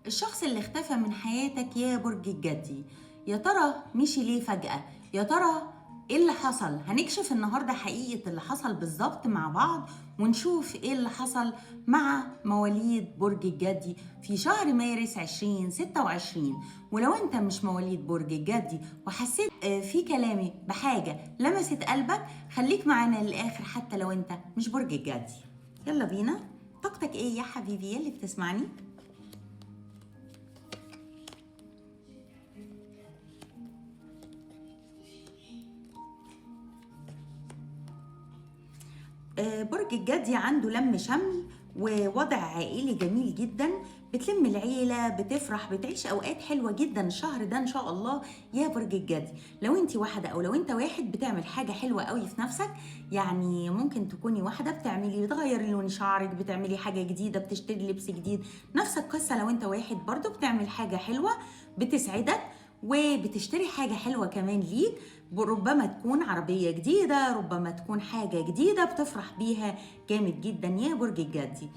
الشخص اللي اختفى من حياتك يا برج الجدي، يا ترى مشي ليه فجأة؟ يا ترى ايه اللي حصل؟ هنكشف النهاردة حقيقة اللي حصل بالظبط مع بعض، ونشوف ايه اللي حصل مع مواليد برج الجدي في شهر مارس 2026. ولو انت مش مواليد برج الجدي وحسيت في كلامي بحاجة لمست قلبك، خليك معانا للآخر حتى لو انت مش برج الجدي. يلا بينا. طاقتك ايه يا حبيبي اللي بتسمعني؟ برج الجدي عنده لم شمل ووضع عائلي جميل جدا، بتلم العيلة، بتفرح، بتعيش أوقات حلوة جدا الشهر ده إن شاء الله يا برج الجدي. لو انت واحدة أو لو انت واحد بتعمل حاجة حلوة قوي في نفسك، يعني ممكن تكوني واحدة بتعملي، بتغيري لون شعرك، بتعملي حاجة جديدة، بتشتري لبس جديد. نفس القصة لو انت واحد برضو بتعمل حاجة حلوة بتسعدك وبتشتري حاجة حلوة كمان ليك، ربما تكون عربية جديدة، ربما تكون حاجة جديدة بتفرح بيها جامد جدا يا برج الجدي.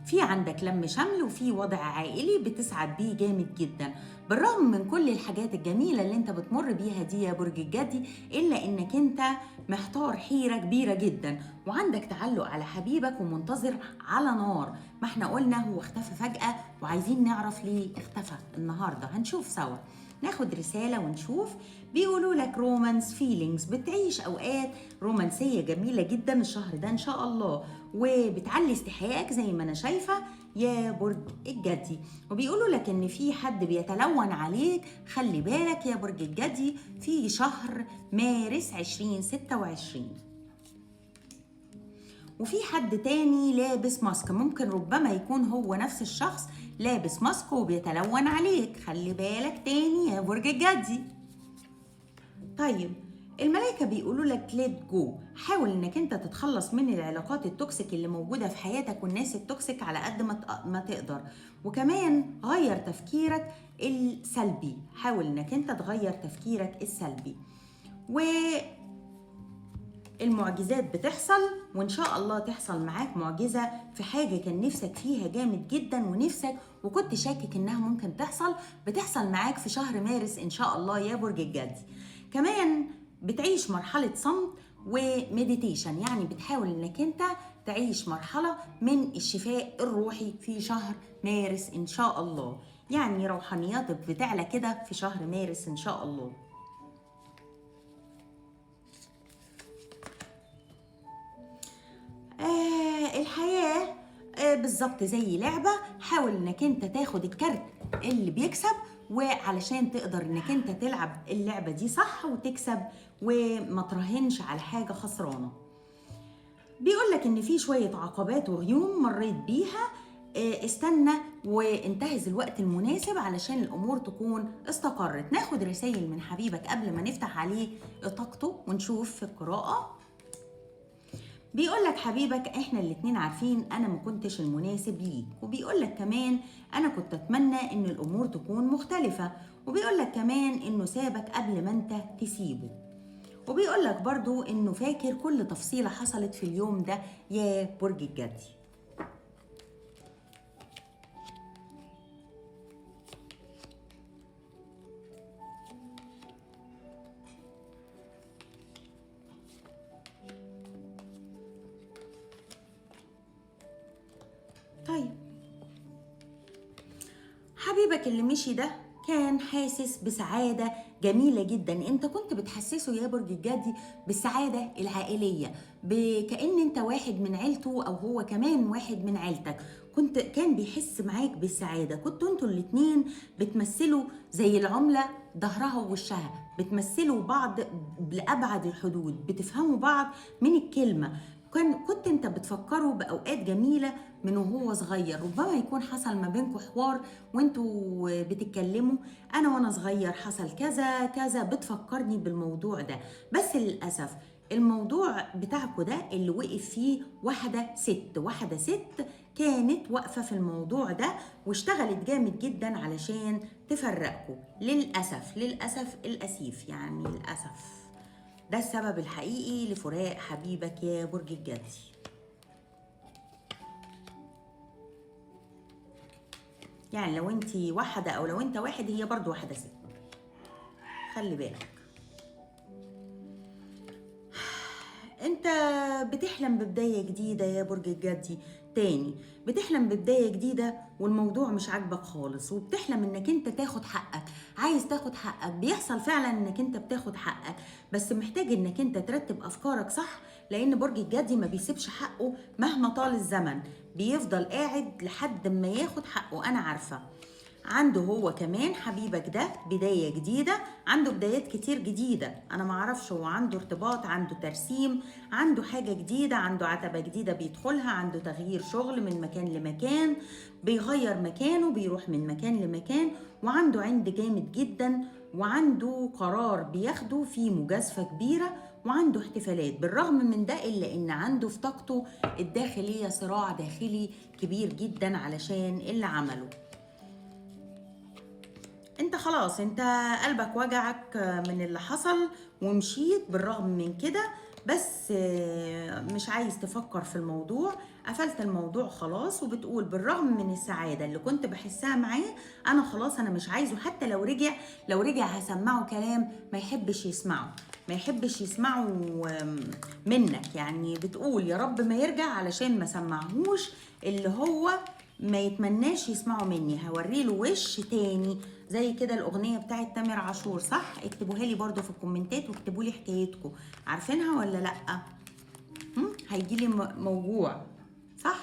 في عندك لم شمل وفي وضع عائلي بتسعد بيه جامد جدا، بالرغم من كل الحاجات الجميلة اللي انت بتمر بيها دي يا برج الجدي، إلا انك انت محتار حيرة كبيرة جدا، وعندك تعلق على حبيبك ومنتظر على نار. ما احنا قلنا هو اختفى فجأة وعايزين نعرف ليه اختفى النهاردة، هنشوف سوا، ناخد رسالة ونشوف. بيقولوا لك romance feelings، بتعيش أوقات رومانسية جميلة جدا الشهر ده إن شاء الله، وبتعلي استحقاقك زي ما أنا شايفة يا برج الجدي. وبيقولوا لك إن في حد بيتلون عليك، خلي بالك يا برج الجدي في شهر مارس 2026. وفي حد تاني لابس mask، ممكن ربما يكون هو نفس الشخص لابس mask وبيتلون عليك، خلي بالك تاني يا برج الجدي. طيب الملائكة بيقولوا لك let go، حاول انك انت تتخلص من العلاقات ال toxic اللي موجودة في حياتك والناس ال toxic على قد ما تقدر، وكمان غير تفكيرك السلبي، حاول انك انت تغير تفكيرك السلبي. و المعجزات بتحصل، وإن شاء الله تحصل معاك معجزة في حاجة كان نفسك فيها جامد جدا ونفسك وكنت شاكك إنها ممكن تحصل، بتحصل معاك في شهر مارس إن شاء الله يا برج الجدي. كمان بتعيش مرحلة صمت و meditation، يعني بتحاول إنك أنت تعيش مرحلة من الشفاء الروحي في شهر مارس إن شاء الله، يعني روحانياتك بتعلى كده في شهر مارس إن شاء الله. الحياة بالظبط زي لعبة، حاول انك انت تاخد الكارت اللي بيكسب، وعلشان تقدر انك انت تلعب اللعبة دي صح وتكسب وما تراهنش على حاجة خسرانة. بيقولك ان في شوية عقبات وغيوم مريت بيها، استنى وانتهز الوقت المناسب علشان الامور تكون استقرت. ناخد رسائل من حبيبك قبل ما نفتح عليه طاقته ونشوف في القراءة. بيقولك حبيبك احنا الاتنين عارفين انا ما كنتش المناسب ليك، وبيقولك كمان انا كنت اتمنى ان الامور تكون مختلفة، وبيقولك كمان انه سابك قبل ما انت تسيبه، وبيقولك برضو انه فاكر كل تفصيلة حصلت في اليوم ده يا برج الجدي. طيب حبيبك اللي مشي ده كان حاسس بسعادة جميلة جدا، انت كنت بتحسسه يا برج الجدي بالسعادة العائلية، بكأن انت واحد من عيلته او هو كمان واحد من عيلتك، كان بيحس معاك بالسعادة، كنتوا انتوا الاتنين بتمثلوا زي العملة ظهرها ووشها، بتمثلوا بعض لأبعد الحدود، بتفهموا بعض من الكلمة. كنت انت بتفكروا بأوقات جميلة من وهو صغير، ربما يكون حصل ما بينكم حوار وانتوا بتتكلموا، انا وانا صغير حصل كذا كذا، بتفكرني بالموضوع ده. بس للأسف الموضوع بتاعكم ده اللي وقف فيه واحدة ست كانت واقفة في الموضوع ده واشتغلت جامد جدا علشان تفرقكم، للأسف للأسف الأسيف، يعني للأسف ده السبب الحقيقي لفراق حبيبك يا برج الجدي. يعني لو انت واحدة او لو انت واحد هي برضو واحدة ست، خلي بالك. انت بتحلم ببداية جديدة يا برج الجدي، تاني بتحلم ببداية جديدة والموضوع مش عاجبك خالص، وبتحلم انك انت تاخد حقك، عايز تاخد حقك، بيحصل فعلا انك انت بتاخد حقك، بس محتاج انك انت ترتب افكارك صح، لان برج الجدي ما بيسيبش حقه مهما طال الزمن، بيفضل قاعد لحد ما ياخد حقه. انا عارفة عنده هو كمان حبيبك ده بداية جديدة، عنده بدايات كتير جديدة، أنا معرفش هو عنده ارتباط، عنده ترسيم، عنده حاجة جديدة، عنده عتبة جديدة بيدخلها، عنده تغيير شغل من مكان لمكان، بيغير مكانه، بيروح من مكان لمكان، وعنده عند جامد جدا، وعنده قرار بياخده في مجازفة كبيرة، وعنده احتفالات. بالرغم من ده إلا إن عنده في طاقته الداخلية صراع داخلي كبير جدا علشان اللي عمله. انت خلاص انت قلبك وجعك من اللي حصل ومشيت بالرغم من كده، بس مش عايز تفكر في الموضوع، قفلت الموضوع خلاص، وبتقول بالرغم من السعادة اللي كنت بحسها معاه انا خلاص انا مش عايزه، حتى لو رجع، لو رجع هسمعه كلام ما يحبش يسمعه، ما يحبش يسمعه منك. يعني بتقول يا رب ما يرجع علشان ما سمعهوش اللي هو ما يتمناش يسمعه مني، هوريله وش تاني زي كده الاغنية بتاعت تامر عاشور، صح؟ اكتبوها لي برده في الكومنتات واكتبوا لي حكايتكم، عارفينها ولا لا؟ هيجي لي موجوع، صح؟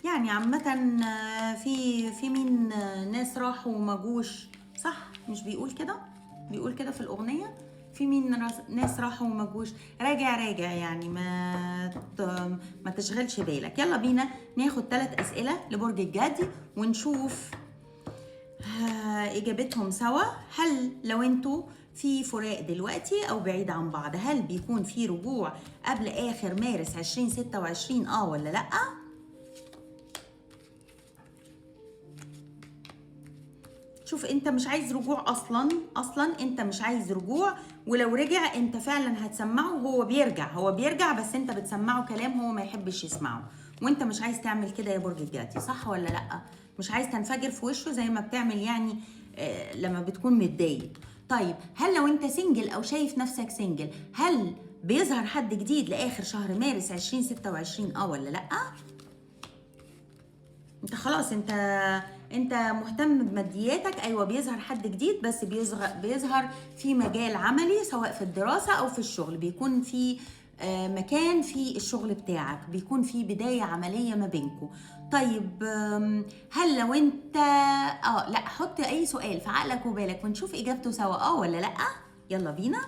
يعني عامة في مين ناس راحوا وما جوش، صح؟ مش بيقول كده؟ بيقول كده في الاغنية، في مين ناس راحوا وما جوش، راجع راجع، يعني ما تشغلش بالك. يلا بينا ناخد 3 أسئلة لبرج الجدي ونشوف إجابتهم سوا. هل لو انتوا في فراق دلوقتي أو بعيد عن بعض، هل بيكون في رجوع قبل آخر مارس 2026 ولا لأ؟ شوف انت مش عايز رجوع اصلا، اصلا انت مش عايز رجوع، ولو رجع انت فعلا هتسمعه، هو بيرجع، هو بيرجع، بس انت بتسمعه كلام هو ما يحبش يسمعه، وانت مش عايز تعمل كده يا برج الجدي، صح ولا لا؟ مش عايز تنفجر في وشه زي ما بتعمل يعني لما بتكون متضايق. طيب هل لو انت single او شايف نفسك single، هل بيظهر حد جديد لاخر شهر مارس 2026 ولا لا؟ انت خلاص انت مهتم بمادياتك، ايوه بيظهر حد جديد، بس بيظهر في مجال عملي، سواء في الدراسة او في الشغل، بيكون في مكان في الشغل بتاعك، بيكون في بداية عملية ما بينكم. طيب هل لو انت لا، حط اي سؤال في عقلك وبالك ونشوف اجابته سوا، ولا لا؟ يلا بينا.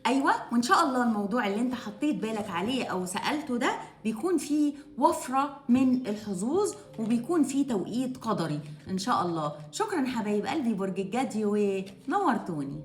ايوه، وان شاء الله الموضوع اللي انت حطيت بالك عليه او سالته ده بيكون فيه وفرة من الحظوظ، وبيكون فيه توقيت قدري ان شاء الله. شكرا حبايب قلبي برج الجدي، ونورتوني.